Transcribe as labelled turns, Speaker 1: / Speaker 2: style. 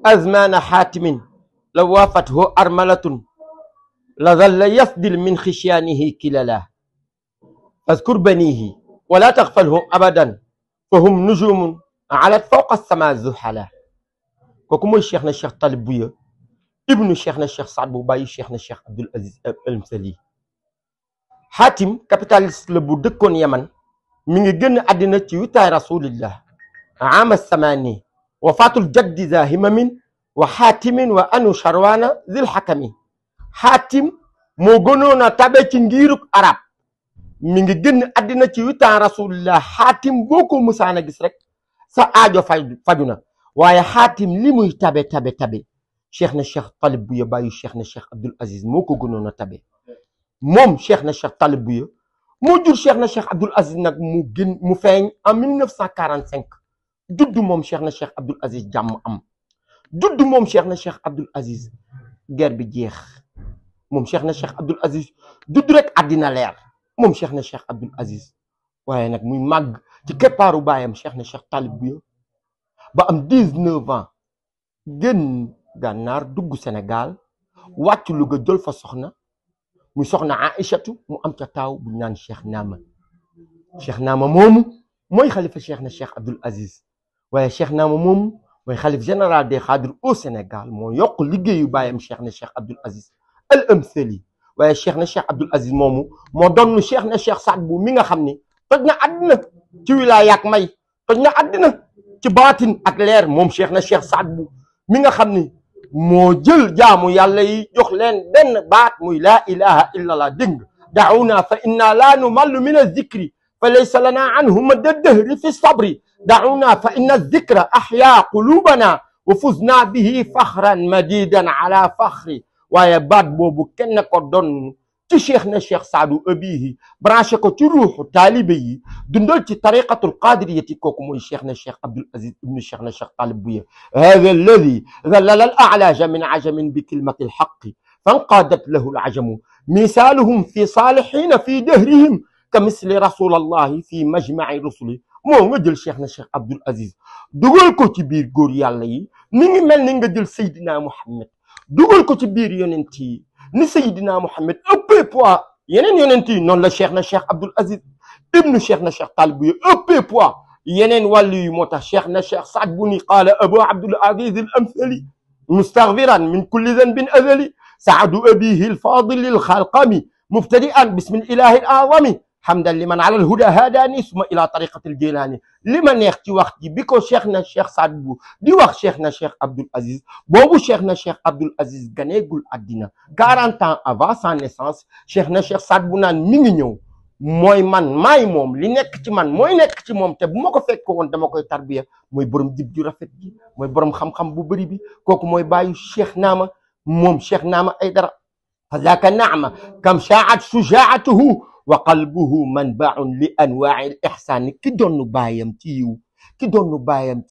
Speaker 1: أزمان حاتم لو وافته أرملة لظل يفضل من خشيانه كلالا فاذكر بنيه ولا تغفلهم أبدا فهم نجوم علت فوق السماء زحلا. kooku mooy cheikh na cheikh Talib Bouya ibnu cheikh na cheikh Saad bu bàyyi cheikh na cheikh Abdul Aziz Al Msali. Hatim capitaliste la bu dëkkoon Yaman mi ngi génn àddina ci witaay rasulillah ama samani wafaatul jaddi za himamin wa xaatimin wa anu charwana zil xakami. Hatim moo gënoon a tabe ci ngiruk arab mi ngi génn àddina ci witaay rasulillah. Hatim boo ko musaana gis rek sa aajo faju na. waaye Hatim li muy tabe cheikh na cheikh Talib Bouya bàyyi cheikh na cheikh Abdul Aziz moo ko gënoon a tabe. moom cheikh na cheikh Talib Bouya moo jur cheikh na cheikh Abdul Aziz nag mu feeñ en 1945 judd moom cheikh na cheikh Abdul Aziz jàmm am. judd moom cheikh na cheikh Abdul Aziz guerre bi jeex. moom cheikh na cheikh Abdul Aziz judd rek àddina leer moom cheikh na cheikh Abdul Aziz. waaye nag muy màgg ci keppaaru baayam cheikh na cheikh Talib Bouya ba am 19 ans génn gànnaar dugg Sénégal wàcc Louga jël fa soxna muy soxna Aïchatu mu am ca taaw bu naan Cheikh Naama. Cheikh Naama moomu mooy xalifa cheikh na cheikh Abdul Aziz. waaye Cheikh Naama moomu mooy xalif général des xaadir au Sénégal moo yokk liggéeyu baayam cheikh na cheikh Abdul Aziz Al Msali. waaye cheikh na cheikh Abdul Aziz moomu moo doon cheikh na cheikh Saad bu mi nga xam ni toj na àddina ci wilaaya ak may toj na àddina ci baatin ak leer moom cheikh na cheikh Saad bu mi nga xam ni moo jël jaamu yàlla yi jox leen benn baat muy laa ilaha illa allah. dégg dauna fa inna laa numallu min azikri fa laysa lana anhu madda dahri fi sabri dauna fa inna azikra ahya qulubana wa fuzna bihi faxran madidan ala faxri. waaye baat boobu kenn ko doon ci cheikh na cheikh Saadu abihi branché ko ci ruuxu taalibe yi dundal ci tariqatul qadiriyati. kooku mooy cheikh na cheikh Abdul Aziz ibnu cheikh na cheikh Talib Bouya. hada alladi zallala al a'laja min ajamin bi kilmati alxaqi fanqaadat lahu alajamu misaaluhum fi saalihina fi dahrihim ka misli rasulallahi fi majmaci rusuli. moo nga jël cheikh na cheikh Abdul Aziz dugal ko ci biir góor yàlla yi mi ngi mel ni nga jël Seydina Muhammad dugal ko ci biir yonent yi ni Seydina Muhammad ëppee poids yeneen yonent yi noonu la cheikh na cheikh Abdul Aziz ibnu cheikh na cheikh Talib Bouya ëppee poids yeneen wàllu yi moo tax cheikh na cheikh Saad bu ni qaala abu Abdul Aziz al Amsali mustaghfiran min kulli dhanbin azali saadu abihi al fadil al khalqami mubtadi'an bismi ilahi al azami hamdan liman ala al huda hadani suma ila tariqati al jilani. li ma neex ci wax ji bi ko cheikh na cheikh Saad bu di wax cheikh na cheikh Abdul Aziz boobu cheikh na cheikh Abdul Aziz ganeegul àddina 40 ans avant sa naissance. cheikh na cheikh Saad bu naan mi ngi ñëw mooy man maay moom li nekk ci man mooy nekk ci moom te bu ma ko fekk woon dama koy tarbiya. mooy borom jib ju rafet ji mooy borom xam-xam bu bëri bi kooku mooy bàyyu cheikh Naama moom cheikh Naama Aydara. fa zaaka naama kam shaa'at sujaa'atuhu wa qalbuhu manbaun li anwaa'i al ihsaan ki doonu baayam ci yiw ki doonu baayam